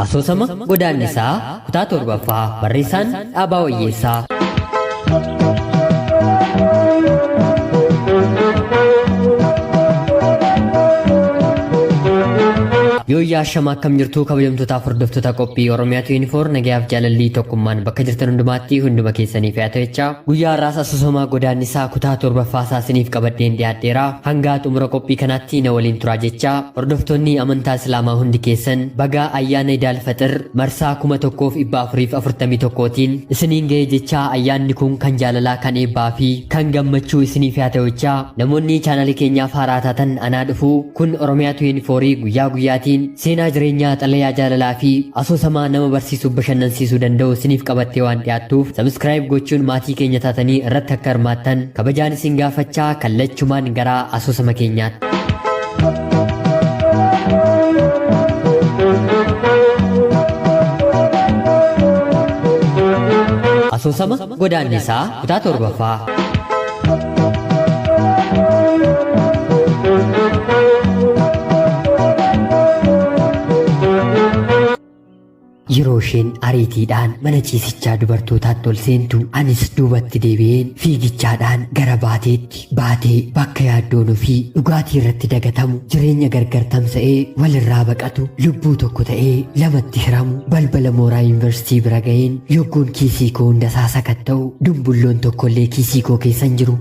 Asoosama Godaannisaa kutaa torbaffaa barreessaan Dhaabaa Wayyeessaa. Yooyyaa shama akkam jirtuu kabajamtootaaf hordoftoota qophii Oromiyaa 24 nagayaaf jaalallii tokkummaan bakka jirtan hundumaatti hunduma keessanii fi haa jechaa guyyaa har'aas asoosama godaannisaa kutaa torbaffaa isaa isiniif qabadheen dhiyaadheera hangaa xumura qophii kanaatti na waliin turaa jechaa hordoftoonni amantaa Islaamaa hundi keessan baga ayyaana Idaal Faxir marsaa 1441tiin isiniin ga'e jechaa ayyaanni kun kan jaalalaa kan eebbaa fi kan gammachuu isiniif haa ta'u jechaa namoonni chaanalii keenyaaf haaraa taatan anaa dhufuu kun Oromiyaa 24 guyyaa guyyaatiin seenaa jireenyaa xalayaa jaalalaa fi asoosamaa nama barsiisuuf bashannansiisuu danda'u isiniif qabattee waan dhiyaattuuf sabiskiraayib gochuun maatii keenya taatanii irratti akka hirmaattan kabajaan isin gaafachaa kallachumaan gara asoosama keenyaatti. Asoosama Godaannisaa kutaa torbaffaa. Yeroo isheen ariitiidhaan mana ciisichaa dubartootaatti ol seentu anis duubatti deebi'een fiigichaadhaan gara baateetti baatee bakka yaaddoon ofii dhugaatii irratti dagatamu jireenya gargar tamsa'ee walirraa baqatu lubbuu tokko ta'ee lamatti hiramu balbala mooraa yuunivarsiitii bira ga'een yogguun kiisii koo hundasaa sakatta'u dumbulloon tokkollee kiisii koo keessa hin jiru.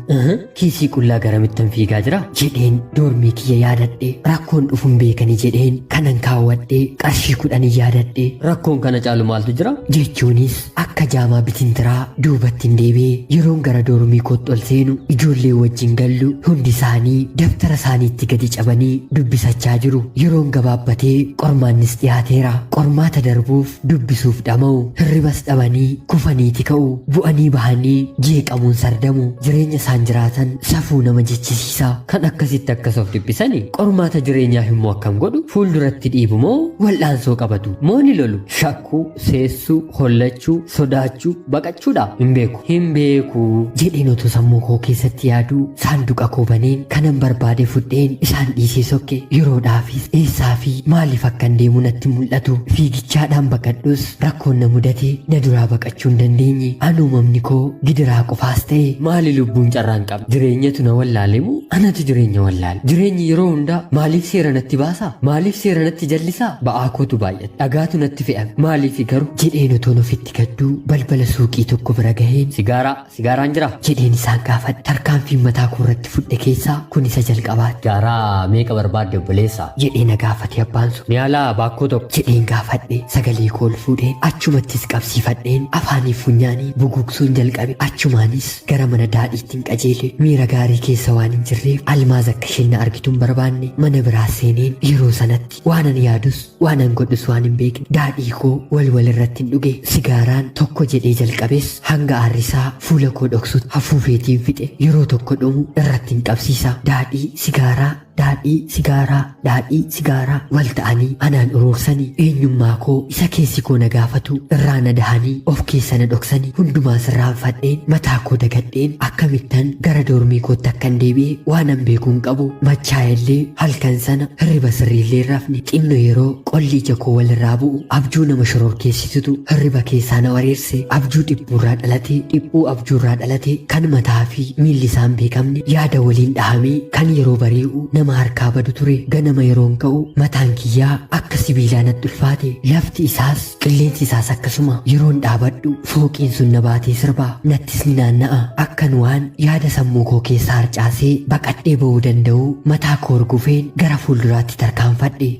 Kiisii qullaa garamittan fiigaa jira? Jedheen doormii kiyya yaadadhe. Rakkoon dhufuun beekani jedheen kanan kaawwadhe qarshii kudhanii yaadadhe. Rakkoon kana caalu maaltu jira? Jechuunis akka jaamaa bitintiraa duubatti hin deebi'e. Yeroon gara doormii kootti ol seenu ijoollee wajjin gallu hundi isaanii dabtara isaaniitti gadi cabanii dubbisachaa jiru. Yeroon gabaabbatee qormaannis dhiyaateera. Qormaata darbuuf dubbisuuf dhama'u. Hirribas dhabanii kufaniiti ka'u. Bu'anii bahanii jeeqamuun sardamu. Jireenya isaan jiraatan safuu nama jechisiisa. Kan akkasitti akkas of dhiphisani qormaata jireenyaa immoo akkam godhu? Fuulduratti dhiibu moo wal'aansoo qabatu? Moo ni lolu? Shakkuu, seessuu, hollachuu, sodaachuu, baqachuudha? Hin beeku. Hin beeku. Jedheen otoo sammuu koo keessatti yaaduu saanduqa koo baneen kanan barbaade fudheen isaan dhiisee sokke. Yeroodhaafis eessaa fi maaliif akkan deemu natti mul'atu. Fiigichaadhaan baqadhus rakkoon na mudate na duraa baqachuu hin dandeenye. An uumamni koo gidiraa qofaas ta'e. Maali lubbuun carraa hin qabne? Jireenyatu na wallaale moo anatu jireenya wallaale? Jireenyi yeroo hundaa maaliif seera natti baasaa? Maaliif seera natti jallisaa? Ba'aa kootu baay'ate. Dhagaatu natti fe'ame. Maaliif garuu? Jedheen otoon ofitti gadduu balbala suuqii tokko bira gaheen Sigaaraa, sigaaraan jira? Jedheen isaan gaafadhe. Tarkaanfiin mataa koo irratti fudhe keessaa kun isa jalqabaati. Sigaaraa meeqa barbaadde obboleessa? Jedhee na gaafate abbaan sun. Niyaalaa baakkoo tokko. Jedheen gaafadhe. Sagalee koo ol fuudheen achumattis qabsiifadheen afaanii funyaanii bugugsuun jalqabe. Achumaanis gara mana daadhiittiin qajeele. Miira gaarii keessa waan hin jirreef Almaaz akka isheen na argitu hin barbaanne. Mana biraa seeneen yeroo sanatti waanan yaadus waanan godhus waan hin beekne daadhii koo wal wal irratti hin dhuge. Sigaaraan tokko jedhee jalqabes hanga aarrisaa fuula koo dhoksutti hafuufeetiin fixe. Yeroo tokko dhumu irratti hin qabsiisa. Daadhii sigaaraa daadhii sigaaraa daadhii sigaaraa wal ta'anii anaan uroorsanii eenyummaa koo isa keessi koo na gaafatu irraa na dahanii of keessa na dhoksanii hundumaa sirraanfadheen mataa koo dagadheen akkamittan gara doormii kootti akkan deebi'e waanan beekuu hin qabu. Machaa'ellee halkan sana hirriba sirriillee hin rafne. Xinno yeroo qolli ija koo walirraa bu'u abjuu nama shororkeessitutu hirriba keessaa na wareerse. Abjuu dhiphuurraa dhalate, dhiphuu abjuurraa dhalate kan mataa fi miilli isaa hin beekamne yaada waliin dhahamee kan yeroo bari'u nama harkaa badu ture. Ganama yeroon ka'u mataan kiyyaa akka sibiilaa natti ulfaate. Lafti isaas qilleensi isaas akkasuma. Yeroon dhaabadhu fooqiin sun na baatee sirba. Nattis ni naanna'a. Akkan waan yaada sammuu koo keessaa harcaasee baqadhee ba'uu danda'uu mataa koo hurgufeen gara fuulduraatti tarkaanfadhe.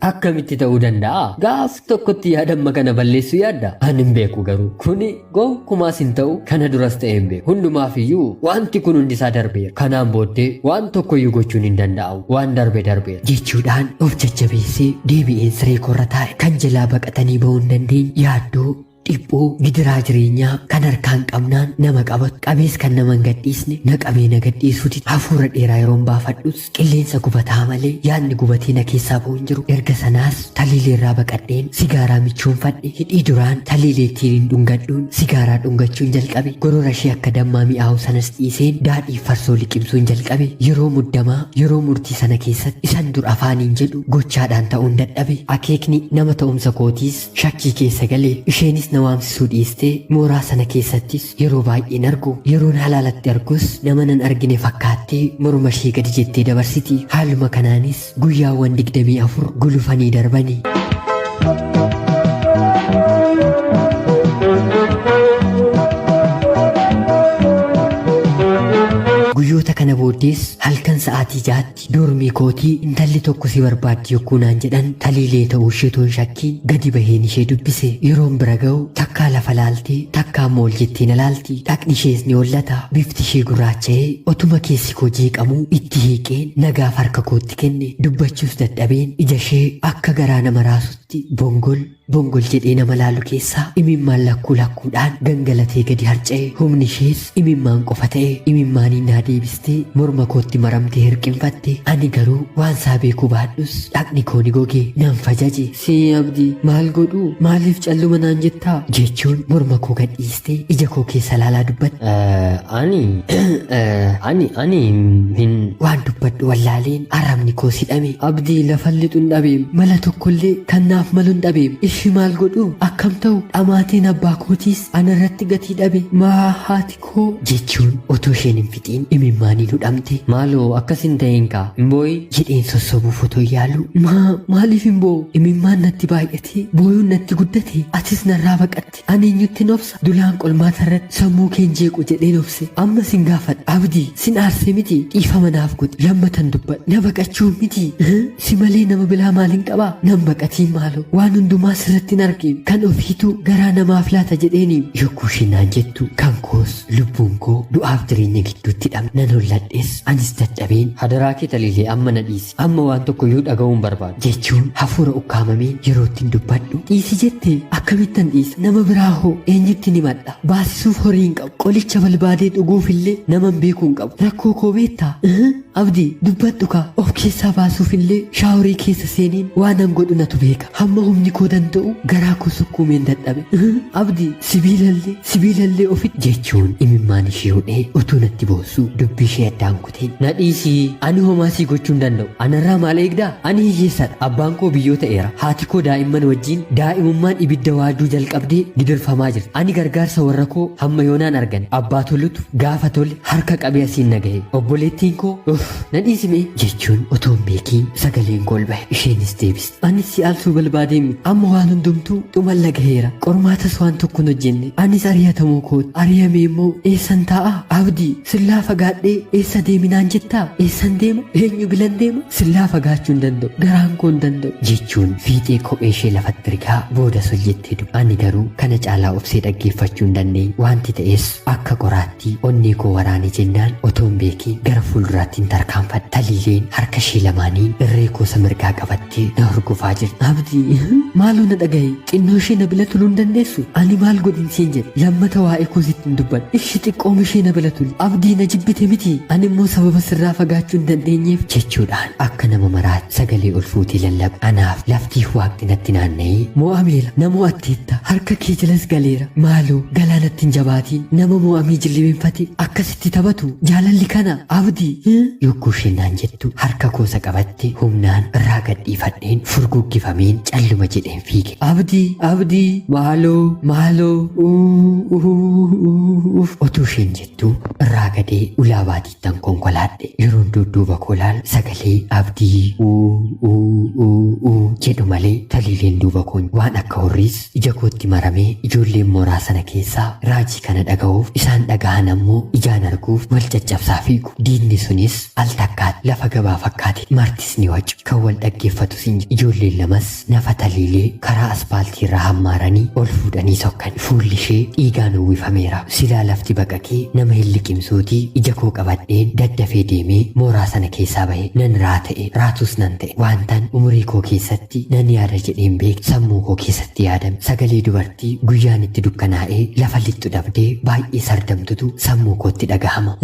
Akkamitti ta'uu danda'a? Gaaf tokkotti yaada amma kana balleessuu yaadda? Ani hin beeku garuu. Kuni gonkumaas hin ta'u, kana duras ta'ee hin beeku. Hundumaaf iyyuu wanti kun hundi isaa darbeera. Kanaan booddee waan tokko iyyuu gochuun hin danda'amu. Waan darbe darbeera. Jechuudhaan of jajjabeessee deebi'een siree koorra taa'e. Kan jalaa baqatanii ba'uu hin dandeenye yaaddoo. Dhiphuu gidiraa jireenyaa kan harkaan qabnaan nama qabatu qabees kan nama hin gadhiisne na qabee na gadhiisuuti. Hafuura dheeraa yeroon baafadhus qilleensa gubataa malee yaadni gubatee na keessaa ba'u hin jiru. Erga sanaas taliileerraa baqadheen sigaaraa michoonfadhe. Hidhii duraan taliileettiin hin dhungadhuun sigaaraa dhungachuun jalqabe. Gorora ishee akka dammaa mi'aawu sanas dhiiseen daadhii farsoo liqimsuun jalqabe. Yeroo muddamaa, yeroo murtii sana keessatti isan dur afaaniin jedhu gochaadhaan ta'uun dadhabe. Akeekni nama ta'umsa kootiis shakkii keessa gale. Isheenis na waamsisuu dhiistee mooraa sana keessattis yeroo baay'een argu. Yeroon halaalatti argus nama nan argine fakkaattee morma ishee gadi jettee dabarsiti. Haaluma kanaanis guyyaawwan 24 gulufanii darbani. Guyyoota kana booddees halkan sa'aatii 6tti doormii kootii intalli tokko si barbaaddi yogguu naan jedhan taliilee ta'uu ishee otoo hin shakkiin gadi baheen ishee dubbise. Yeroon bira ga'u takkaa lafa laaltee takkaa immoo ol jettee na laalti. Dhaqni ishees ni hollata. Bifti ishee gurraacha'ee otuma keessi koo jeeqamuu itti hiiqeen nagaaf harka kootti kenne. Dubbachuus dadhabeen ija ishee akka garaa nama raasutti bongol bongol jedhee nama laalu keessaa imimmaan lakkuu lakkuudhaan gangalatee gadi harca'e. Humni ishees imimmaan qofa ta'e. Imimmaaniin naa deebistee morma kootti maramtee hirqinfatte. Ani garuu waan isaa beekuu baadhus dhaqni koo ni goge. Nan fajaje. Si Abdii maal godhuu? Maaliif calluma naan jettaa? Jechuun morma koo gadhiistee ija koo keessa laalaa dubbatte. Ani ani ani hin Waan dubbadhu wallaaleen arrabni koo hidhame. Abdii lafan lixu hin dhabeem. Mala tokkollee kan naaf malu hin dhabeem. Ishi maal godhu? Akkam ta'u? Dhamaatiin abbaa kootiis ana irratti gatii dhabe. Maa haati koo jechuun otoo isheen hin fixiin imimmaaniin hudhamte. Maaloo akkas hin ta'in kaa hin boo'i. Jedheen sossobuuf otoo yaalu maa maaliif hin boo'u? Imimmaan natti baay'ate, booyuun natti guddate, atis narraa baqatte. Ani eenyuttin obsa? Dulaan qolmaata irratti sammuu keen jeequ jedheen obse. Amma sin gaafadha. Abdii, sin aarse miti, dhiifama naaf godhi. Lammatan dubbadha. Na baqachuu miti. Si malee nama bilaa maalin qabaa? Nan baqatiin maaloo. Waan hundumaa sirratti hin argeen. Kan ofiitu garaa namaaf laata jedheeni. Yogguu isheen naan jettu kan koos lubbuun koo du'aaf jireenya gidduutti hidhame. Nan holladhes anis dadhabeen. Hadaraa kee Taliilee amma na dhiisi. Amma waan tokko iyyuu dhaga'uu hin barbaadu. Jechuun hafuura ukkaamameen yeroo ittiin dubbadhu. Dhiisi jette akkamittan dhiisa? Nama biraa hoo eenyutti himadha? Baasisuuf horii hin qabu. Qolicha balbaadee dhuguuf illee nama hin beekuu hin qabu. Rakkoo koo beektaa? Abdii dubbadhu kaa. Of keessaa baasuuf illee shaaworii keessa seeniin waan an godhu natu beeka. Hamma humni koo danda'u garaa koo sukkuumeen dadhabe. Abdii sibiilallee sibiilallee ofitti jechuun imimmaan ishee hudhee utuu natti boossu dubbii ishee addaan kuteen. Na dhiisii ani homaa sii gochuu hin danda'u. Anarraa maal eegdaa? Ani hiyyeessadha. Abbaan koo biyyoo ta'eera. Haati koo daa'imman wajjin daa'imummaan ibidda waaduu jalqabdee gidirfamaa jirti. Ani gargaarsa warra koo hamma yoonaan argane. Abbaa tolutu gaafa tole harka qabee asiin na gahe. Obboleettiin koo uff na dhiisime jechuun otoo hin beekiin sagaleen koo ol bahe. Isheenis deebiste. Anis si aalsuu barbaadee miti. Amma waan hundumtuu dhumalla gaheera. Qormaatas waan tokko hin hojjenne. Anis ari'atamuu kooti. Ari'ame immoo eessan taa'a? Abdii sillaa fagaadhee eessa deeminaan jettaa? Eessan deema? Eenyu bilan deema? Sillaa fagaachuu hin danda'u. Garaan koo hin danda'u. Jechuun fiixee kophee ishee lafatti rigaa booda sol jettee dubbi. Ani garuu kana caalaa obsee dhaggeeffachuu hin dandeenye. Wanti ta'es akka qoraattii onnee koo waraane jennaan otoo hin beekiin gara fuulduraatti hin tarkaanfadhe. Taliileen harka ishee lamaaniin irree koosa mirgaa qabattee na hordofaa jirti. Abdii maaloo na dhagahi, xinnoo ishee na bira tuluu hin dandeessu? Ani maal godhin siin jedhe? Lammata waa'ee koo sitti hin dubbadhu. Ishi xiqqooma ishee na bira tuli. Abdii na jibbite miti. Ani immoo sababa sirraa fagaachuu hin dandeenyeef jechuudhaan akka nama maraatti sagalee ol fuutee lallabe. Anaaf laftiif waaqni natti naanna'ee moo'ameera. Na mo'atteetta. Harka kee jalas galeera. Maaloo galaanatti hin jabaatiin. Nama moo'amee jilbeenfate akkasitti taphatu. Jaalalli kana abdii. Yogguu isheen naan jettu harka koosa qabatte humnaan irraa gadhiifadheen furguggifameen calluma jedheen fiige. Abdii abdii maaloo maaloo uff otuu isheen jettu irraa gadee ulaa baatiittan konkolaadhe. Yeroon dudduuba koo laalu sagalee abdii uu jedhu malee taliileen duuba koo waan akka hurriis ija kootti maramee ijoolleen mooraa sana keessaa raajii kana dhaga'uuf isaan dhaga'an ammoo ijaan arguuf wal caccabsaa fiigu. Diinni sunis Al takkaatti lafa gabaa fakkaate. Martis ni wacu. Kan wal dhaggeeffatus hin jiru. Ijoolleen lamas nafa taliilee karaa aspaaltii irraa hammaaranii ol fuudhanii sokkan. Fuulli ishee dhiigaan uwwifameera. Silaa lafti baqaqee nama hin liqimsuutii ija koo qabadheen daddafee deemee mooraa sana keessaa bahe. Nan raata'e, raatus nan ta'e. Wantan umurii koo keessatti nan yaada jedheen beeku sammuu koo keessatti yaadame. Sagalee dubartii guyyaan itti dukkanaa'ee lafa lixxu dhabdee baay'ee sardamtutu sammuu kootti dhagahama.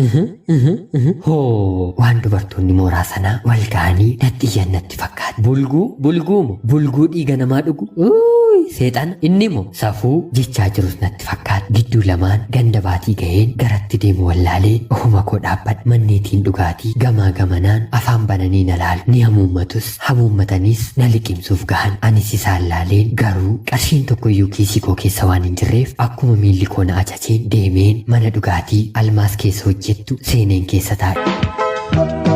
Hoo! Waan dubartoonni mooraa sanaa wal ga'anii natti iyyan natti fakkaata. Bulguu, bulguumo, bulguu dhiiga namaa dhugu. Uuy, seexana, inni moo safuu jechaa jirus natti fakkaata. Gidduu lamaan ganda baatii ga'een garatti deemu wallaalee ofuma koo dhaabbadhe. Manneetiin dhugaatii gamaa gamanaan afaan bananii na laalu. Ni hamuummatus, hamuummataniis na liqimsuuf gahan. Anis isaan laaleen garuu qarshiin tokkoyyuu kiisii koo keessa waan hin jirreef akkuma miilli koo na ajajeen deemeen mana dhugaatii Almaas keessa hojjettu seeneen keessa taa'e.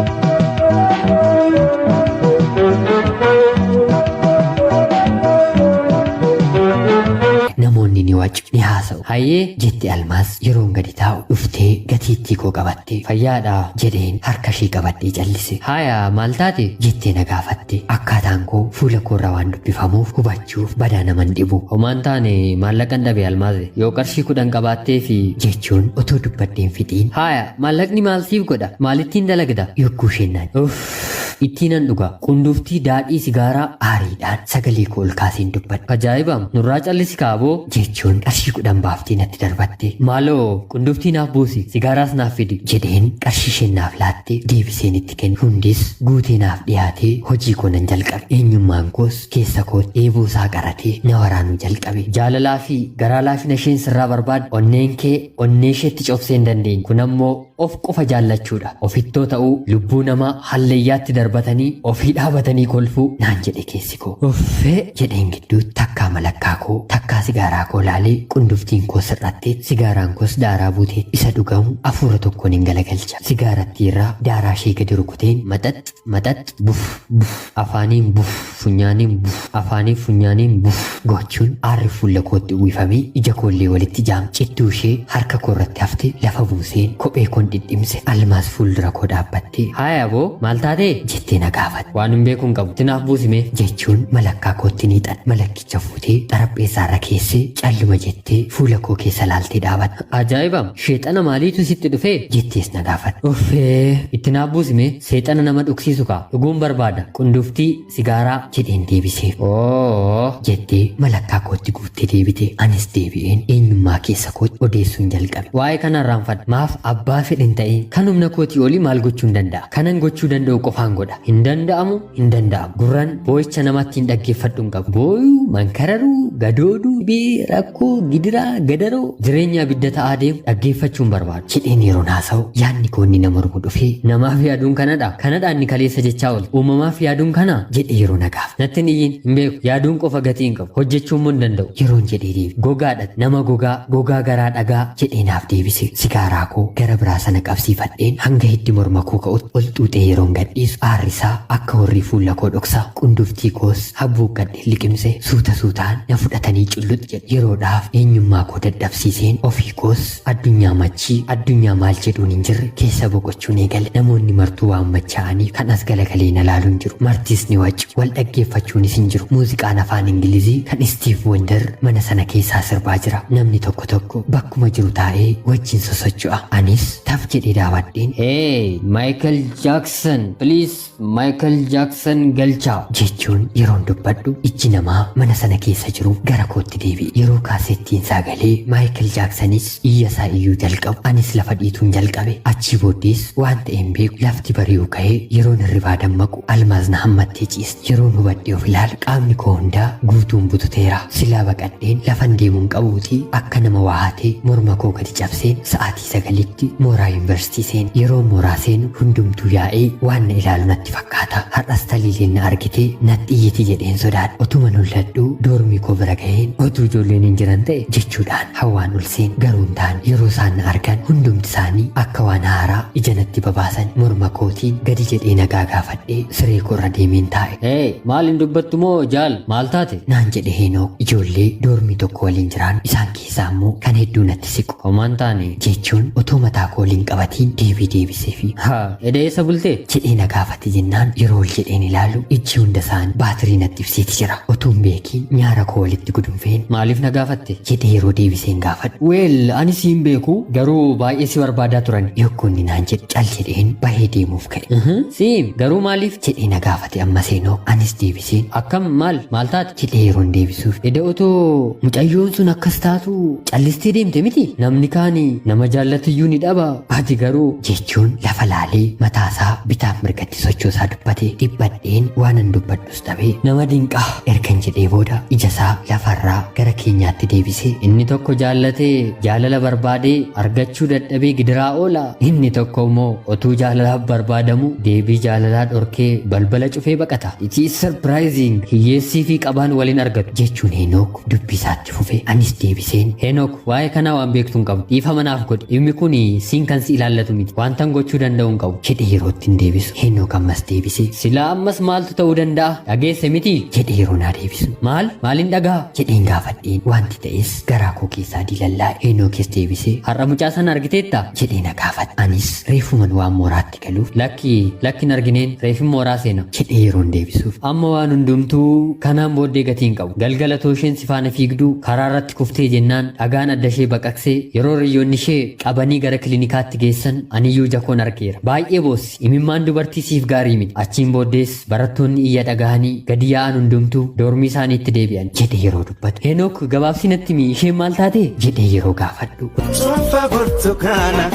Namoonni ni wacu, ni haasa'u. Hayyee jette Almaas yeroon gadi taa'u dhuftee gatiittii koo qabatte. Fayyaadha jedheen harka ishee qabadhee callise. Haaya, maal taate? Jettee na gaafatte. Akkaataan koo fuula koorraa waan dubbifamuuf hubachuuf badaa naman dhibu. Homaan taane, maallaqan dhabe Almaaze. Yoo qarshii 10 qabaattee fi jechuun otoo dubbadheen fixiin. Haaya, maallaqni maal siif godha? Maalittiin dalagda? Yogguu isheen naan. Uff, ittiinan dhuga. Qunduftii, daadhii sigaaraa. Aariidhaan sagalee koo ol kaaseen dubbadhe. Ajaa'ibam! Nurraa callisi kaaboo! Jechuun qarshii 10 baaftee natti darbatte. Maaloo, qunduftii naaf buusi, sigaaraas naaf fidi. Jedheen qarshii isheen naaf laatte deebiseen itti kenne. Hundis guutee naaf dhiyaatee hojii koo nan jalqabe. Eenyummaan koos keessa kootti eeboo isaa qaratee na waraanuu jalqabe. Jaalalaa fi garaa laafina isheen sirraa barbaaddu onneen kee onnee isheetti cobsee hin dandeenye. Kun ammoo of qofa jaallachuudha. Ofittoo ta'uu, lubbuu namaa hallayyaatti darbatanii ofii dhaabatanii kolfuu naan jedhe keessi koo. Uffee jedheen gidduutti takkaa malakkaa koo, takkaa sigaaraa koo laalee qunduftiin koo sir'attee sigaaraan koos daaraa buutee isa dhugamu afuura tokkoon hin galagalcha. Sigaarattii irraa daaraa ishee gadi rukuteen maxax maxax buf buf afaaniin buf funyaaniin buf afaaniin funyaaniin buf gochuun aarri fuula kootti uwwifamee ija koollee walitti jaam. Cittuu ishee harka koo irratti hafte lafa buuseen kophee koon dhidhimse. Almaaz fuuldura koo dhaabbattee. Haaya aboo, maal taatee? Jettee na gaafatte. Waan hin beeku hin qabu. Itti naaf buusi mee. Jechuun malakkaa kootti niixadhe. Malakkicha fuutee xarapheessaa irra keessee calluma jettee fuula koo keessa laaltee dhaabatte. Ajaa'ibam! Sheexana maaliitu sitti dhufee? Jettees na gaafatte. Uffee! Itti naaf buusi mee. Seexana nama dhugsiisu kaa. Dhuguun barbaada. Qunduftii, sigaaraa. Jedheen deebiseef. Oo! Jettee malakkaa kootti guuttee deebite. Anis deebi'een eenyummaa keessa kootti odeessuun jalqabe. Waa'ee kana irraanfadhu. Maaf abbaa fedhe hin ta'in. Kan humna kootii olii maal gochuun danda'a? Kanan gochuu danda'u qofaan godha. Hin danda'amu, hin danda'amu. Gurran boo'icha namatti hin dhaggeeffadhu hin qabu. Booyuu, mankararuu, gadooduu, dhibee, rakkoo, gidiraa, gadaroo, jireenya abidda ta'aa deemu dhaggeeffachuu hin barbaadu. Jedheen yeroon haasa'u yaadni koo inni na mormu dhufee. Namaaf yaaduun kanadha? Kanadha inni kaleessa jechaa oolte? Uumamaaf yaaduun kanaa? Jedhee yeroo na gaafate. Natti hin iyyin, hin beeku. Yaaduun qofa gatii hin qabu. Hojjechuu immoo hin danda'u. Yeroon jedhee deebi. Gogaadha, nama gogaa, gogaa garaa dhagaa. Jedhee naaf deebise. Sigaaraa koo gara biraa sana qabsiifadheen hanga hiddi morma koo ka'utti ol xuuxee yeroon gadhiisu aarri isaa akka hurrii fuula koo dhoksa. Qunduftii koos habbuuqqadheen liqimse. Suuta suutaan na fudhatanii culluxi jedhu. Yeroodhaaf eenyummaa koo dadhabsiiseen ofii koos addunyaa machii, addunyaa maal jedhuun hin jirre keessa boqochuun eegale. Namoonni martuu waan machaa'aniif kan as galagalee na laalu hin jiru. Martis ni wacu. Wal dhaggeeffachuunis hin jiru. Muuziqaan afaan Ingilizii kan Steve Wonder mana sana keessaa sirbaa jira. Namni tokko tokko bakkuma jiru taa'ee wajjin sosocho'a. Anis taf jedhee daawwadheen. Hey, Michael Jackson, please Michael Jackson galchaa. Jechuun yeroon dubbadhu ijji namaa mana sana keessa jiru gara kootti deebi'e. Yeroo kaasettiin isaa galee Michael Jacksonis iyya isaa iyyuu jalqabu anis lafa dhiituun jalqabe. Achii booddees waan ta'e hin beeku, lafti bari'uu ka'ee yeroon hirribaa dammaqu Almaaz na hammattee ciisti. Yeroon hubadhee of ilaalu qaamni koo hundaa guutuun bututeera. Silaa baqadheen lafan deemu hin qabuutii akka nama waa hatee morma koo gadi cabseen sa'aatii 9tti mooraa yuunivarsiitii seene. Yeroon mooraa seenu hundumtuu yaa'ee waan na ilaalu natti fakkaata. Har'as Taliileen na argitee natti iyyiti jedheen sodaadhe. Otuman holladhuu doormii koo bira gaheen. Utuu ijoolleen hin jiran ta'e jechuudhaan hawwaan ol seen garuu hin taane. Yeroo isaan na argan hundumti isaanii akka waan haaraa ija natti babaasan. Morma kootiin gadi jedhee nagaa gaafadhee siree koo irra deemeen taa'e. Hey, maal hin dubbattu moo jaal maal taate? Naan jedhe Heenook. Ijoollee doormii tokko waliin jiraan isaan keessaa immoo kan hedduu natti siqu. Homaan taane. Jechuun otoo mataa koo waliin qabatiin deebii deebiseefi. Ha, eda eessa bultee? Jedhee na gaafate jennaan yeroo ol jedheen ilaalu ijji hunda isaanii baatirii natti ibseeti jira. Utuu hin beekiin nyaara koo walitti gudunfeen. Maaliif na gaafatte? Jedhee yeroo deebiseen gaafadhu. Well, ani si hin beeku garuu baay'ee si barbaadaa turan. Yogguu inni naan jedhu cal jedheen bahee deemuuf ka'e. Siim, garuu maaliif? Jedhee na gaafate amma seenoo anis deebiseen. Akkam maal maal taate? Jedhee yeroon deebisuuf. Eda otoo mucayyoon sun akkas taatu callistee deemte miti? Namni kaani nama jaallatuyyuu ni dhaba. Ati garuu. Jechuun lafa laalee mataasaa bitaaf mirgatti sochoosaa dubbate. Dhiphadheen waanan dubbadhus dhabee. Nama dinqa. Ergan jedhee booda ijasaa lafarraa gara keenyaatti deebisee. Inni tokko jaallatee jaalala barbaadee argachuu dadhabee gidiraa oola. Inni tokko immoo otuu jaalalaaf barbaadamu deebii jaalalaa dhorkee balbala cufee baqata. It is surprising. Hiyyeessii fi qabaan waliin argatu. Jechuun Heenook dubbii isaatti fufe. Anis deebiseen. Heenook, waa'ee kanaa waan beektu hin qabdu. Dhiifama naaf godhi. Dhimmi kun siin kan si ilaallatu miti. Wantan gochuu danda'u hin qabu. Jedhee yeroo ittiin deebisu. Heenook ammas deebisee. Silaa ammas maaltu ta'uu danda'a? Dhageesse miti? Jedhee yeroo naa deebisu. Maal? Maalin dhagaa? Jedheen gaafadheen wanti ta'es garaa koo keessaa diilallaa'e. Heenookis deebisee. Har'a mucaa sana argiteetta? Jedhee na gaafate. Anis reefuman waan mooraatti galuuf. Lakki, lakki hin argineen reefin mooraa seena. Jedhee yeroon deebisuuf. Amma waan hundumtuu kanaan booddee gatii hin qabu. Galgala toosheen si faana fiigduu karaa irratti kuftee jennaan dhagaan adda ishee baqaqsee yeroo hiriyoonni ishee qabanii gara kiliinikaatti geessan aniyyuu jakoon argeera. Baay'ee boossi. Imimmaan dubartii siif gaarii miti. Achiin booddees barattoonni iyya dhagahanii gadi yaa'an hundumtuu doormii isaaniitti deebi'an. Jedhee yeroo dubbatu. Heenook, gabaabsi natti himi isheen maal taate? Jedhee yeroo gaafadhu. Cuunfaa burtukaana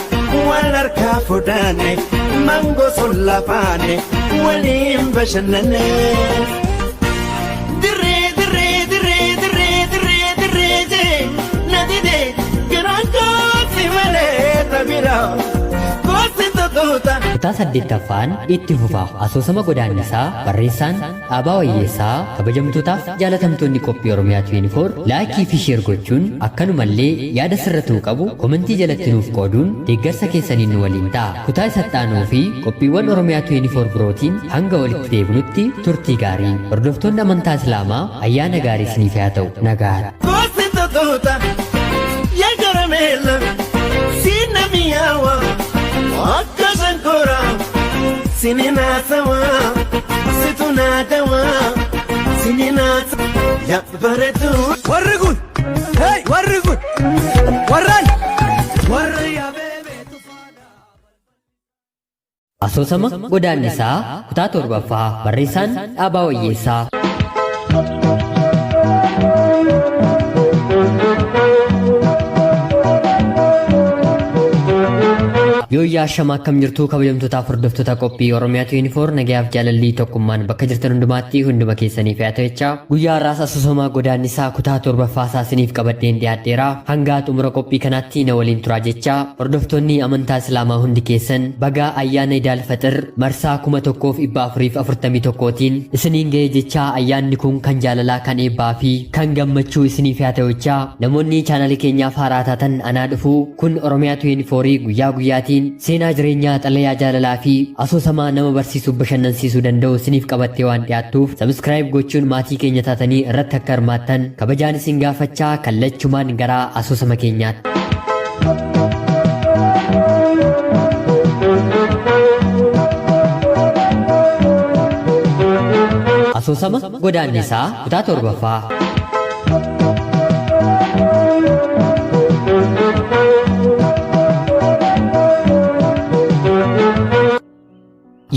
wal harkaa fuudhanne mangoo sun lafaane waliin bashannanne. Dirree dirree dirree dirree dirree dirree jee na dide garaan kooti malee tabira kooti tokkota. Kutaa 8ffaan itti fufa. Asoosama Godaannisaa barreessaan Dhaabaa Wayyeessaa. Kabajamtootaaf jaalatamtoonni qophii Oromiyaa 24 laayikii fi sheer gochuun akkanumallee yaada sirratuu qabu komentii jalatti nuuf qooduun deeggarsa keessaniin nu waliin ta'a. Kutaa isatti aanuu fi qophiiwwan Oromiyaa 24 birootiin hanga walitti deebinutti turtii gaarii. Hordoftoonni amantaa Islaamaa ayyaana gaarii isiniif haa ta'u. Nagaan. Kooti tokkota yaa karameela siina mi'aawa akka shankora sininaasawa situnaadawa sininaasa yaa bareedu. Warri kun, hey, warri kun, warraan, warri yaabee tufaadha. Asoosama Godaannisaa kutaa 7ffaa barreessaan Dhaabaa Wayyeessaa. Yooyyaa shama akkam jirtuu kabajamtootaaf hordoftoota qophii Oromiyaa 24 nagayaaf jaalalli tokkummaan bakka jirtan hundumaatti hunduma keessaniif haa ta'u jechaa guyyaa har'aas asoosama Godaannisaa kutaa 7ffaa isaa isiniif qabadheen dhiyaadheera. Hanga xumura qophii kanaatti na waliin turaa jechaa hordoftoonni amantaa Islaamaa hundi keessan baga ayyaana Idaal Faxir marsaa 1441tiin isiniin ga'e jechaa ayyaanni kun kan jaalalaa kan eebbaa fi kan gammachuu isiniif haa ta'u jechaa namoonni chaanalii keenyaaf haaraa taatan anaa dhufuu kun Oromiyaa 24 guyyaa guyyaatiin seenaa jireenyaa xalayaa jaalalaa fi asoosamaa nama barsiisuuf bashannansiisuu danda'u isiniif qabattee waan dhiyaattuuf sabiskiraayib gochuun maatii keenya taatanii irratti akka hirmaattan kabajaan isin gaafachaa kallachumaan gara asoosama keenyaatti. Asoosama Godaannisaa kutaa 7ffaa.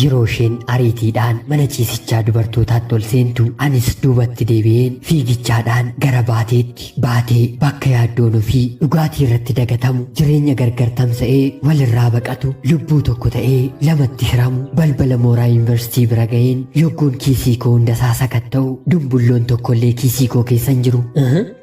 Yeroo isheen ariitiidhaan mana ciisichaa dubartootaatti ol seentu anis duubatti deebi'een fiigichaadhaan gara baateetti baatee bakka yaaddoon ofii dhugaatii irratti dagatamu jireenya gargar tamsa'ee walirraa baqatu lubbuu tokko ta'ee lamatti hiramu balbala mooraa yuunivarsiitii bira ga'een yogguun kiisii koo hundasaa sakatta'u dumbulloon tokkollee kiisii koo keessa hin jiru.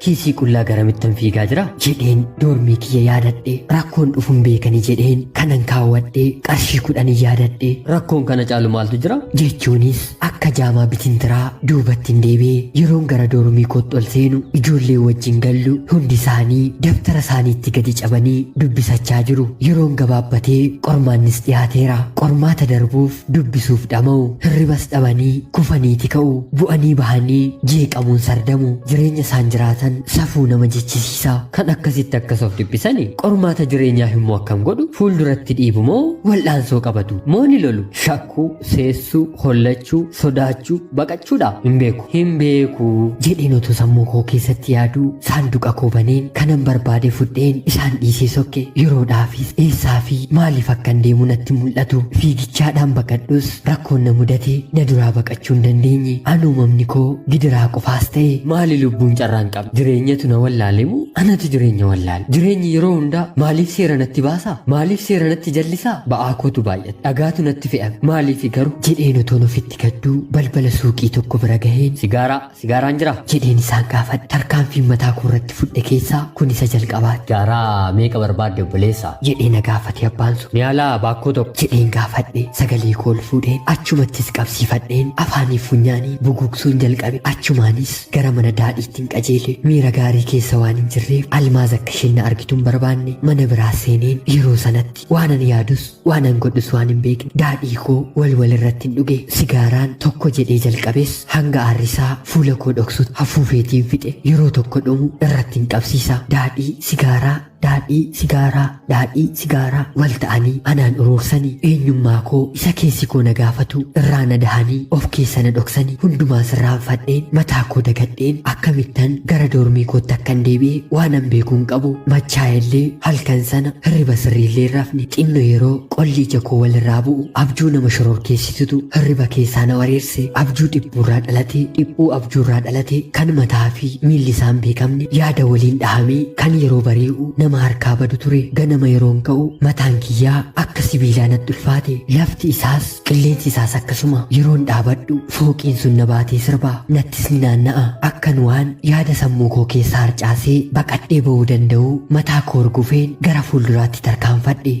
Kiisii qullaa garamittan fiigaa jira? Jedheen doormii kiyya yaadadhe. Rakkoon dhufuun beekani jedheen kanan kaawwadhe qarshii 10 yaadadhe. Rakkoon kana caalu maaltu jira? Jechuunis akka jaamaa bitintiraa duubatti hin deebi'e. Yeroon gara doormii kootti ol seenu ijoollee wajjin gallu hundi isaanii dabtara isaaniitti gadi cabanii dubbisachaa jiru. Yeroon gabaabbatee qormaannis dhiyaateera. Qormaata darbuuf dubbisuuf dhama'u, hirribas dhabanii kufaniiti ka'u, bu'anii bahanii jeeqamuun sardamu. Jireenya isaan jiraatan safuu nama jechisiisa. Kan akkasitti akkas of dhiphisani qormaata jireenyaa immoo akkam godhu? Fuulduratti dhiibu moo wal'aansoo qabatu? Moo ni lolu? Shakkuu, seessuu, hollachuu, sodaachuu, baqachuudha? Hin beeku. Hin beeku. Jedheen otoo sammuu koo keessatti yaaduu saanduqa koo baneen kanan barbaade fudheen isaan dhiisee sokke. Yeroodhaafis eessaa fi maaliif akkan deemu natti mul'atu. Fiigichaadhaan baqadhus rakkoon na mudate na duraa baqachuu hin dandeenye. An uumamni koo gidiraa qofaas ta'e. Maali lubbuun carraan qaba? Jireenyatu na wallaale moo anatu jireenya wallaale? Jireenyi yeroo hundaa maaliif seera natti baasaa? Maaliif seera natti jallisaa? Ba'aa kootu baay'ata. Dhagaatu natti fe'ame. Maaliif garuu? Jedheen otoon ofitti gadduu balbala suuqii tokko bira gaheen Sigaaraa, sigaaraan jira? Jedheen isaan gaafadhe. Tarkaanfiin mataa koo irratti fudhe keessaa kun isa jalqabaati. Sigaaraa meeqa barbaadde obboleessa? Jedhee na gaafate abbaan sun. Niyaalaa baakkoo tokko. Jedheen gaafadhe sagalee koo ol fuudheen achumattis qabsiifadheen afaanii funyaanii bugugsuun jalqabe. Achumaanis gara mana daadhiittiin qajeele. Miira gaarii keessa waan hin jirreef Almaaz akka isheen na argitu hin barbaanne. Mana biraa seeneen yeroo sanatti waan ani yaadus waan an godhus waan hin beekne daadhii koo wal wal irratti hin dhuge. Sigaaraan tokko jedhee jalqabes hanga aarrisaa fuula koo dhoksutti hafuufeetiin fixe. Yeroo tokko dhumu irratti hin qabsiisa. Daadhii sigaaraa, daadhii sigaaraa, daadhii sigaaraa wal ta'anii anaan uroorsanii eenyummaa koo isa keessi koo na gaafatu irraa na dahanii of keessa na dhoksanii hundumaa sirraanfadheen mataa koo dagadheen akkamittan gara doormii kootti akkan deebi'e waan an beekuu hin qabu. Machaa'ellee halkan sana hirriba sirriillee hin rafne. Xinno yeroo qolli ija koo walirraa bu'u abjuu nama shororkeessitutu hirriba keessaa na wareerse. Abjuu dhiphuurraa dhalate, dhiphuu abjuurraa dhalate, kan mataa fi miilli isaan beekamne, yaada waliin dhahamee kan yeroo bari'u nama harkaa badu ture. Ganama yeroon ka'u mataan kiyyaa akka sibiilaa natti ulfaate. Lafti isaas qilleensi isaas akkasuma. Yeroon dhaabadhu fooqiin sun na baatee sirba, nattis ni naanna'a. Akkan waan yaada sammuu koo keessaa harcaasee baqadhee ba'uu danda'u mataa koo hurgufeen gara fuulduraatti tarkaanfadhe.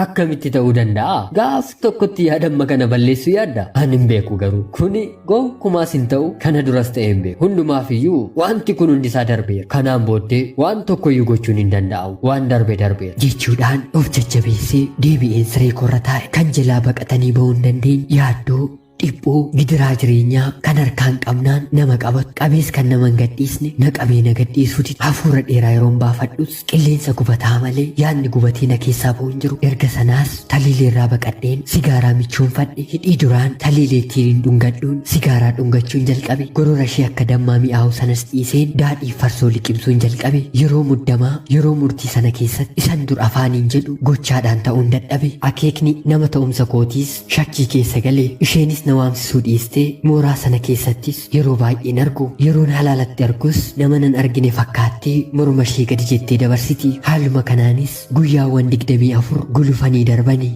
Akkamitti ta'uu danda'a? Gaaf tokkotti yaada amma kana balleessuu yaadda? Ani hin beeku garuu. Kuni gonkumaas hin ta'u, kana duras ta'ee hin beeku. Hundumaaf iyyuu wanti kun hundi isaa darbeera. Kanaan booddee waan tokko iyyuu gochuun hin danda'amu. Waan darbe darbeera. Jechuudhaan of jajjabeessee deebi'een siree koorra taa'e. Kan jalaa baqatanii ba'uu hin dandeenye yaaddoo, dhiphuu, gidiraa jireenyaa kan harkaan qabnaan nama qabatu, qabees kan nama hin gadhiisne na qabee na gadhiisuuti. Hafuura dheeraa yeroon baafadhus qilleensa gubataa malee yaadni gubatee na keessaa ba'u hin jiru. Erga sanaas taliileerraa baqadheen sigaaraa michoonfadhe. Hidhii duraan taliileettiin hin dhungadhuun sigaaraa dhungachuun jalqabe. Gorora ishee akka dammaa mi'aawu sanas dhiiseen daadhii farsoo liqimsuun jalqabe. Yeroo muddamaa, yeroo murtii sana keessatti isan dur afaaniin jedhu gochaadhaan ta'uun dadhabe. Akeekni nama ta'umsa kootiis shakkii keessa gale. Isheenis na waamsisuu dhiistee mooraa sana keessattis yeroo baay'een argu. Yeroon halaalatti argus nama nan argine fakkaattee morma ishee gadi jettee dabarsiti. Haaluma kanaanis guyyaawwan 24 gulufanii darbani.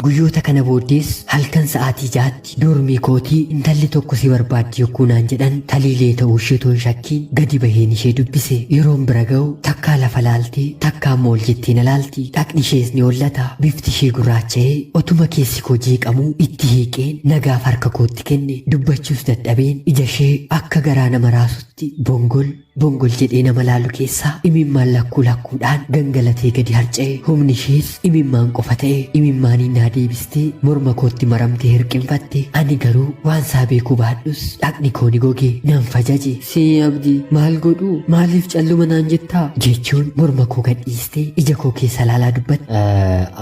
Guyyoota kana booddees halkan sa'aatii 6tti Doormii kootii intalli tokko si barbaaddi yogguu naan jedhan Taliilee ta'uu ishee utuu hin shakkiin gadi baheen ishee dubbise. Yeroon bira ga'u takkaa lafa laaltee takkaa immoo ol jettee na laalti. Dhaqni ishees ni hollata. Bifti ishee gurraacha'ee otuma keessi koo jeeqamuu itti hiiqeen nagaaf harka kootti kenne. Dubbachuus dadhabeen ija ishee akka garaa nama raasutti bongol bongol jedhee nama laalu keessaa imimmaan lakkuu lakkuudhaan gangalatee gadi harca'e. Humni ishees imimmaan qofa ta'e. Imimmaaniin naa deebistee morma kootti maramtee hirqinfatte. Ani garuu waan isaa beekuu baadhus dhaqni koo ni goge. Nan fajaje. See Abdii, maal godhuu? Maaliif calluma naan jettaa? Jechuun morma koo gadhiistee ija koo keessa laalaa dubbatte.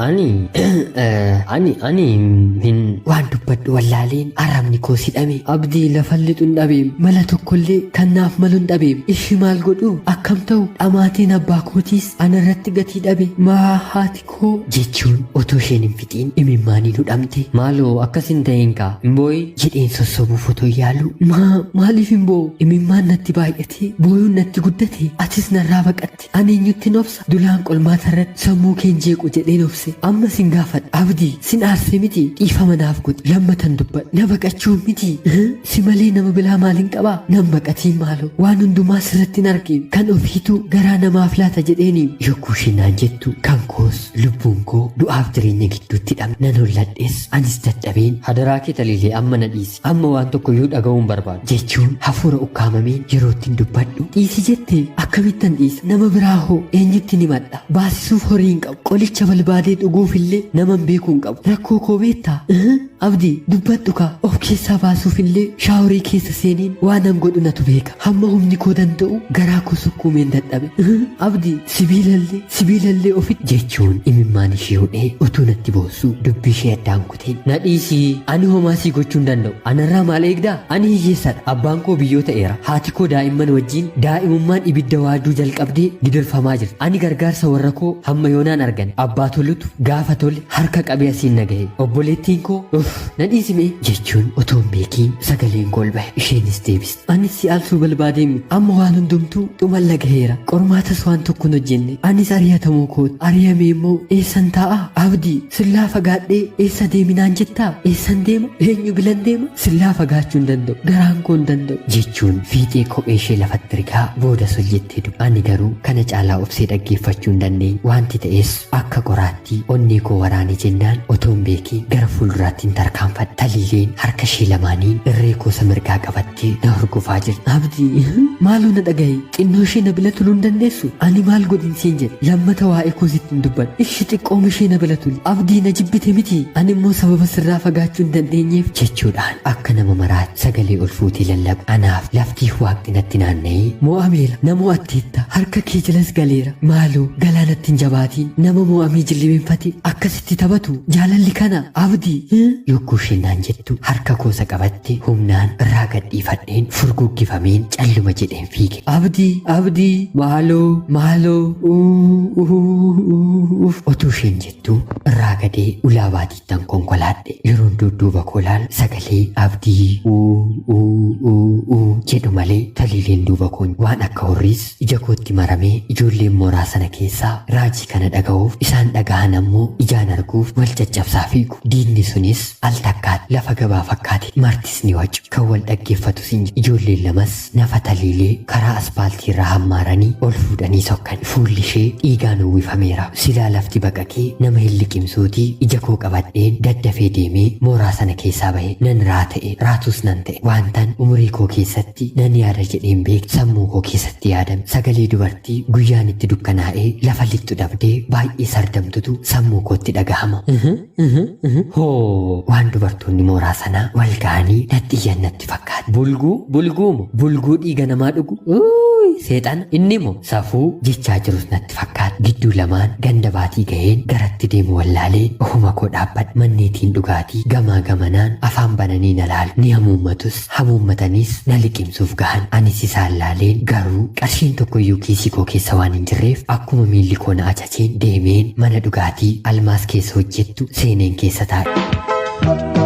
Ani ani ani hin. Waan dubbadhu wallaaleen arrabni koo sidhame. Abdii lafan lixun dhabeem. Mala tokkollee kan naaf malun dhabeem. Ishi maal godhu? Akkam ta'u? Dhamaatiin abbaa kootiis ana irratti gatii dhabe. Maa haati koo. Jechuun otoo isheen hin fixiin imimmaaniin hudhamte. Maaloo akkas hin ta'in kaa. Hin boo'in. Jedheen sossobuuf otoo yaalu. Maa maaliif hin boo'u? Imimmaan natti baay'atee booyuun natti guddate. Atis narraa baqatte. Ani eenyuttin obsa? Dulaan qolmaata irratti sammuu keen jeequ jedheen obse. Amma sin gaafadha. Abdii, sin aarse miti? Dhiifama naaf godhi. Lammatan dubbadha. Na baqachuu miti. Si malee nama bilaa maalin qabaa? Nan baqatiin maaloo. Waan hundumaa Asirratti hin argine kan ofiitu garaa namaaf laata jedheeni yogguu isheen naan jettu kan koos lubbuun koo du'aaf jireenya gidduutti hidhame nan holladhes anis dadhabeen Hadaraa kee Taliilee amma na dhiisi. Amma waan tokko iyyuu dhaga'uu hin barbaadu. jechuun hafuura ukkaamameen yeroo ittiin dubbadhu dhiisi jette akkamittan dhiisa nama biraa hoo eenyutti ni madha baasisuuf horii hin qabu qolicha barbaadee dhuguuf illee nama hin beekuu hin qabu rakkoo koo beektaa Abdii dubbadhu kaa of keessaa baasuuf illee shaaworii keessa seeneen waan an godhu natu beeka hamma humni koo danda'u garaa koo sukkuumeen dadhabe Abdii sibiilallee sibiilallee ofitti jechuun imimmaan ishee hudhee utuu natti boossu dubbii ishee addaan kuteen Na dhiisii. Ani homaa sii gochuu hin danda'u. Anarraa maal eegdaa? Ani hiyyeessadha. Abbaan koo biyyoo ta'eera. Haati koo daa'imman wajjin daa'imummaan ibidda waaduu jalqabdee gidirfamaa jirti. Ani gargaarsa warra koo hamma yoonaan argan. Abbaa tolutu gaafa tole harka qabee asiin na gahe. Obboleettiin koo uff na dhiisime jechuun otoo hin beekiin sagaleen koo ol bahe. Isheenis deebiste. Anis si aalsuu barbaadee miti. Amma waan hundumtuu dhumalla gaheera. Qormaatas waan tokko hin hojjenne. Anis ari'atamuu kooti. Ari'ame immoo eessan taa'a? Abdii sillaa fagaadhee eessa deeminaan jettaa? Eessan deema? Eenyu bilan deema? Sillaa fagaachuu hin danda'u. Garaan koo hin danda'u. Jechuun fiixee kophee ishee lafatti rigaa booda sol jettee dubbi. Ani garuu kana caalaa obsee dhaggeeffachuu hin dandeenye. Wanti ta'es akka qoraattii onnee koo waraane jennaan otoo hin beekiin gara fuulduraatti hin tarkaanfadhe. Taliileen harka ishee lamaaniin irree koo isa mirgaa qabattee na hordofaa jirti. Abdii maaloo na dhagahi xinnoo ishee na bira turuu hin dandeessu? Ani maal godhin siin jedhe lammata waa'ee koo sitti hin dubbadhu. Ishi xiqqooma ishee na bira tuli. Abdii na jibbite miti ani immoo sababa sirraa fagaachuu hin dandeenyeef jechuudhaan akka nama maraatti sagalee ol fuutee lallabu. Anaaf laftiif waaqni natti naanna'ee mo'ameera na mo'atteetta harka kee jalas galeera maaloo galaanatti hin jabaatiin nama mo'amee jilbeenfate akkasitti taphatu jaalalli kana abdii yogguu isheen naan jettu harka koosa qabatte humnaan irraa gadhiifadheen furguggifameen calluma jedheen fiige. Abdii abdii maaloo maaloo uff otuu isheen jettu irraa gadee ulaa baatiittan konkolaadhe yeroon dudduuba koo ilaalu sagalee abdii uu jedhu malee taliileen duuba koon waan akka horiis ija kootti maramee ijoolleen mooraa sana keessaa raajii kana dhaga'uuf isaan dhaga'an ammoo ijaan arguuf wal caccabsaa fiigu. Diinni sunis al takkaatti lafa gabaa fakkaate martis ni wacu kan wal dhaggeeffatus hin jiru. Ijoolleen lamas nafa taliilee karaa aspaaltii irraa hammaaranii ol fuudhanii sokkan. Fuulli ishee dhiigaan uwwifameera. Silaa lafti baqaqee nama hin liqimsuutii ija koo qabadheen daddafee deemee mooraa sana keessaa bahe nan raata'e raatus nan ta'e wantan umurii koo keessatti nan yaada jedheen beeku sammuu koo keessatti yaadame sagalee dubartii guyyaan itti dukkanaa'ee lafa lixxu dhabdee baay'ee sardamtutu sammuu kootti dhagahama. Hoo waan dubartoonni mooraa sanaa wal ga'anii natti iyyan natti fakkaata. Bulguu bulguumo bulguu dhiiga namaa dhugu Uuy, seexana inni moo safuu jechaa jirus natti fakkaata. Gidduu lamaan ganda baatii ga'een garatti deemu wallaalee ofuma koo dhaabbadhe manneetiin dhugaatii gamaa gamanaan afaan bananii na laalu ni hamuummatus hamuummataniis na liqimsuuf gahan anis isaan laaleen garuu qarshiin tokkoyyuu kiisii koo keessa waan hin jirreef akkuma miilli koo na ajajeen deemeen mana dhugaatii almaas keessa hojjettu seeneen keessa taa'e.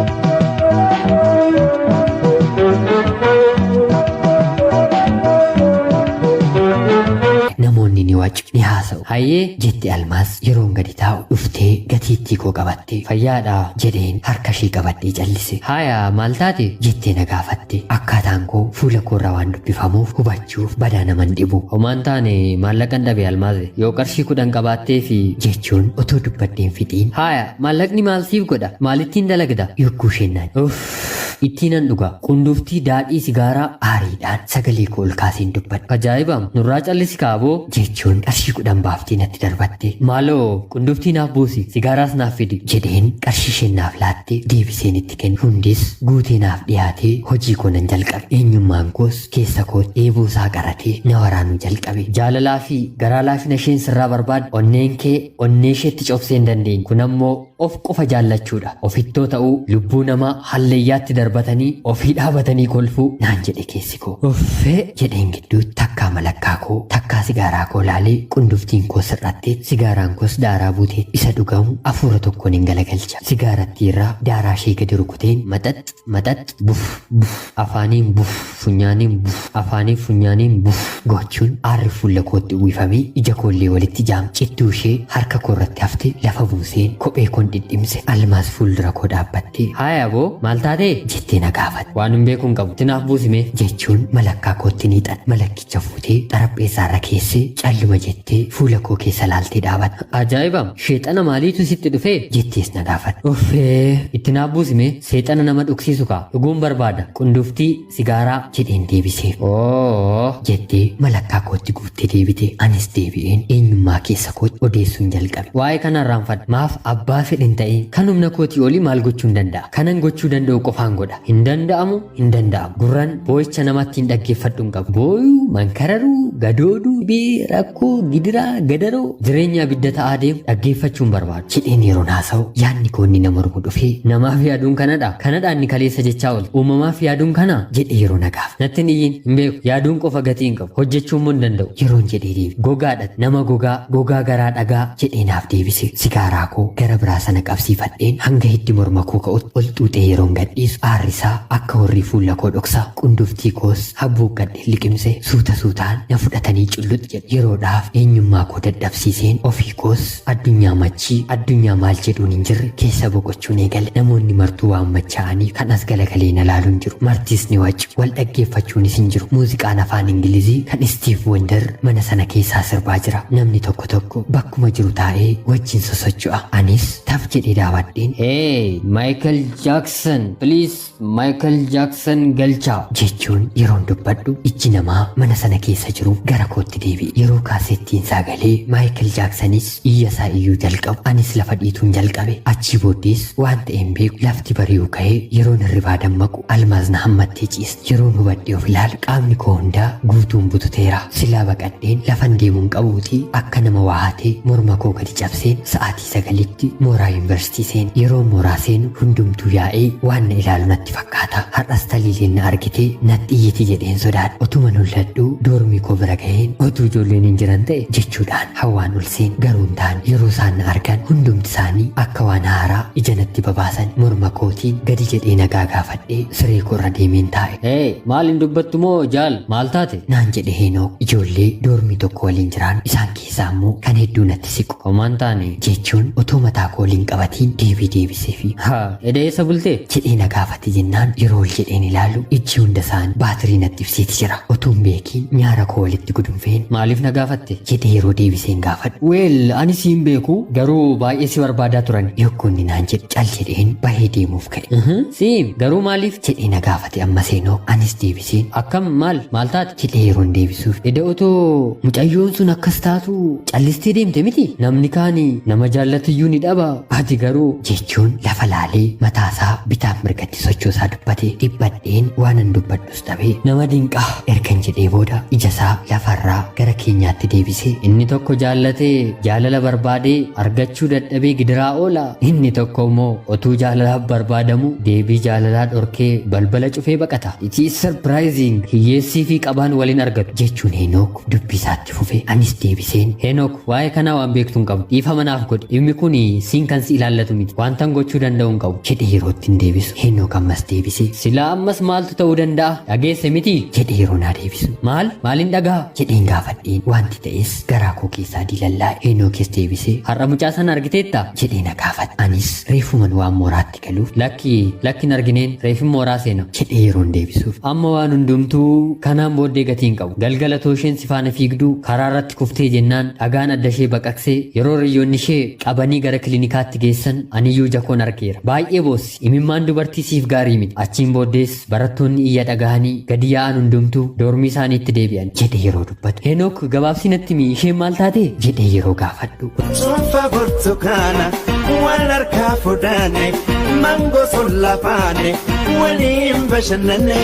Namoonni ni wacu ni haasa'u. Hayyee Jetti almaas yeroon gadi taa'u dhuftee gatiittii koo qabatte fayyaadha. jedheen harka ishee qabadhee callise. Haaya maal taate? Jettee na gaafatte akkaataan koo fuula koorraa waan dubbifamuuf hubachuuf badaa naman dhibu. Homaan taane maallaqan dhabe almaaze yoo qarshii 10 qabaattee fi Jechuun otoo dubbadheen fixiin Haaya maallaqni maal siif godha? Maalittiin dalagda? yogguu isheen naan Uff ittiinan dhuga qunduftii daadhii sigaaraa aariidhaan sagalee koo ol kaaseen dubbadhe. Ajaa'ibam nurraa callisi kaaboo Jechuun qarshii 10 baaftee natti darbatte. Maaloo qunduftii naaf buusi sigaaraas naaf fidi. Jedheen qarshii isheen naaf laatte deebiseen itti kenne. Hundis guutee naaf dhiyaatee hojii koo nan jalqabe. Eenyummaan koos keessa kootti eeboo isaa qaratee na waraanuu jalqabe. Jaalalaa fi garaa laafina isheen sirraa barbaaddu onneen kee onnee isheetti cobsee hin dandeenye. Kun ammoo of qofa jaallachuudha. Ofittoo ta'uu lubbuu namaa hallayyaatti darbatanii ofii dhaabatanii kolfuu naan jedhe keessi koo. Uffee Jedheen gidduutti takkaa malakkaa koo takkaa sigaaraa koo laalee qunduftiin koo sirrattee sigaaraan koos daaraa buutee isa dhugamu hafuura tokkoon hin galagalcha. Sigaarattii irraa daaraa ishee gadi rukuteen maxax maxax buf buf afaaniin buf funyaaniin buf afaaniin funyaaniin buf gochuun aarri fuula kootti uwwifamee ija koollee walitti jaam cittuu ishee harka koo irratti hafte lafa buuseen kophee koon koon dhidhimse. Almaas fuuldura koo dhaabbattee, Haaya aboo, maal taatee? jettee na gaafatte. Waan hin beeku hin qabu. Tinaaf buusime. Jechuun malakkaa kootti ni xan. Malakkicha fuutee xarapheessaarra keessee calluma jettee fuula koo keessa laaltee dhaabatte. Ajaa'iba! Sheexana maaliitu sitti dhufee? Jettees na gaafatte. Uffee! Itti naaf buusime. Seexana nama dhugsiisu kaa. Dhuguun barbaada. Qunduftii, sigaaraa. Jedheen deebiseef. Oo! Jettee malakkaa kootti guuttee deebite. Anis deebi'een eenyummaa keessa kootti odeessuun jalqabe. Waa'ee kana irraanfadha. Maaf abbaa fedhin ta'ee kan humna kootii olii maal gochuu hin danda'a? Kanan gochuu danda'u qofaan godha. Hin danda'amu, hin danda'amu. Gurran boo'icha namatti hin dhaggeeffadhu hin qabu. Booyuu, mankararuu, gadooduu, bee, rakkoo, gidiraa, gadaroo, jireenya abidda ta'aa deemu dhaggeeffachuu hin barbaadu. Jedheen yeroon haasa'u yaadni koo inni na mormu dhufee, Namaaf yaaduun kanadha. Kanadha inni kaleessa jechaa ooltu. Uumamaaf yaaduun kana? Jedhee yeroo na gaafate. Natti hin iyyin, hin beeku. Yaaduun qofa gatii hin qabu. Hojjechuu immoo hin danda'u. Yeroon jedhee deebi. Gogaadha. Nama gogaa, gogaa garaa dhagaa. Jedhee naaf deebise. Sigaaraa koo gara biraa sana qabsiifadheen hanga hiddi morma koo ka'utti ol xuuxee yeroon gadhiisu aarri isaa akka hurrii fuula koo dhoksa. Qunduftii koos habbuuqqadheen liqimse. Suuta suutaan na fudhatanii culluxi jedhu. Yeroodhaaf eenyummaa koo dadhabsiiseen ofii koos addunyaa machii, addunyaa maal jedhuun hin jirre keessa boqochuun eegale. Namoonni martuu waan machaa'aniif kan as galagalee na laalu hin jiru. Martis ni wacu. Wal dhaggeeffachuunis hin jiru. Muuziqaan afaan Ingilizii kan Steve Wonder mana sana keessaa sirbaa jira. Namni tokko tokko bakkuma jiru taa'ee wajjin sosocho'a. Anis taf jedhee daawwadheen, Hey, Michael Jackson, please, Michael Jackson galchaa. Jechuun yeroon dubbadhu ijji namaa mana sana keessa jiru gara kootti deebi'e. Yeroo kaasettiin sagalee Maayikil Jaaksanis iyya isaa iyyuu jalqabu anis lafa dhiituun jalqabe. Achii booddees waan ta'e hin beeku. Lafti bari'uu ka'ee yeroon hirribaa dammaqu Almaaz na hammattee ciiste. Yeroon hubadhee of ilaalu qaamni koo hundaa guutuun bututeera. Silaa baqadheen lafan deemuun qabuutii akka nama waa hatee morma koo gadi cabseen sa'aatii 9tti mooraa yuunivarsiitii seene. Yeroo mooraa seenu hundumtuu yaa'ee waan na ilaalu natti fakkaata. Har'as taliileen na argitee natti iyyiti jedheen sodaadha. Otuma nulladhuu doormii koo bira gaheen otuu ijoolleen hin jiran ta'e jechuudhaan hawwaan ol seen, garuu hin taane. Yeroo isaan na argan hundumti isaanii akka waan haaraa ija natti babaasan. Morma kootiin gadi jedhee nagaa gaafadhee siree koo irra deemeen taa'e. Hey, maal hin dubbattu moo jaal? Maal taate? Naan jedhe Heenok. Ijoollee doormii tokko waliin jiraan isaan keessaa immoo kan hedduu natti siqu. Homaan taane. Jechuun otoo mataa koo waliin qabatiin deebii deebiseefi. Ha, eda eessa bultee? Jedhee na gaafate jennaan yeroo ol jedheen ilaalu ijji hunda isaanii baatirii natti ibseeti jira. Utuu hin beekiin nyaara koo walitti gudunfeen, Maaliif na gaafatte? Jedhee yeroo deebiseen gaafadhu. Well, ani si hin beeku, garuu baay'ee si barbaadaa turan. Yokkoonni naan jedhe cal jedheen bahee deemuuf ka'e. Siim, garuu maaliif? Jedhee na gaafate amma seenoo. Anis deebiseen, Akkam, maal maal taate? Jedhee yeroon deebisuuf. Eda otoo mucayyoon sun akkas taatu callistee deemte miti? Namni kaani nama jaallatuyyuu ni dhaba. Ati garuu, jechuun lafa laalee mataasaa bitaaf mirgatti sochoosaa dubbate. Dhiphadheen waanan dubbadhus dhabee, Nama dinqaa. Ergan jedhee booda ija isaa lafarraa gara keenyaatti deebisee, Inni tokko jaallatee jaalala barbaadee argachuu dadhabee gidiraa oola. Inni tokko immoo otuu jaalalaaf barbaadamu deebii jaalalaa dhorkee balbala cufee baqata. It is surprising. Hiyyeessii fi qabaan waliin argatu. Jechuun Henook dubbii isaatti fufe. Anis deebiseen, Henook, waa'ee kanaa waan beektu hin qabdu. Dhiifama naaf godhi. Dhimmi kun siin kan si ilaallatu miti. Wantan gochuu danda'u hin qabu. Jedhee yeroo ittiin deebisu Henook ammas deebisee, Silaa ammas maaltu ta'uu danda'a? Dhageesse miti? Jedhee yeroo naa deebisu. Maal? Maalin dhagaa? Jedheen gaafadheen wanti ta'es garaa koo keessaa diilallaa'e. Henookis deebisee, Har'a mucaa sana argiteetta? Jedhee na gaafate. Anis reefuman waan mooraatti galuuf, Lakki, lakki, hin argineen, reefin mooraa seena. Jedhee yeroon deebisuuf. Amma waan hundumtuu kanaan booddee gatii hin qabu. Galgala too isheen si faana fiigduu karaa irratti kuftee jennaan dhagaan adda ishee baqaqsee yeroo hiriyoonni ishee qabanii gara kiliinikaatti geessan aniyyuu ija koon argeera. Baay'ee boossi. Imimmaan dubartii siif gaarii miti. Achiin booddees barattoonni iyya dhagahanii gadi yaa'an hundumtuu doormii isaaniitti deebi'an. Jedhee yeroo dubbatu. Henook, gabaabsi natti himi, isheen maal taate? Jedhee yeroo gaafadhu. Cuunfaa burtukaana wal harkaa fuudhane, maangoo sun lafaane waliin bashannane.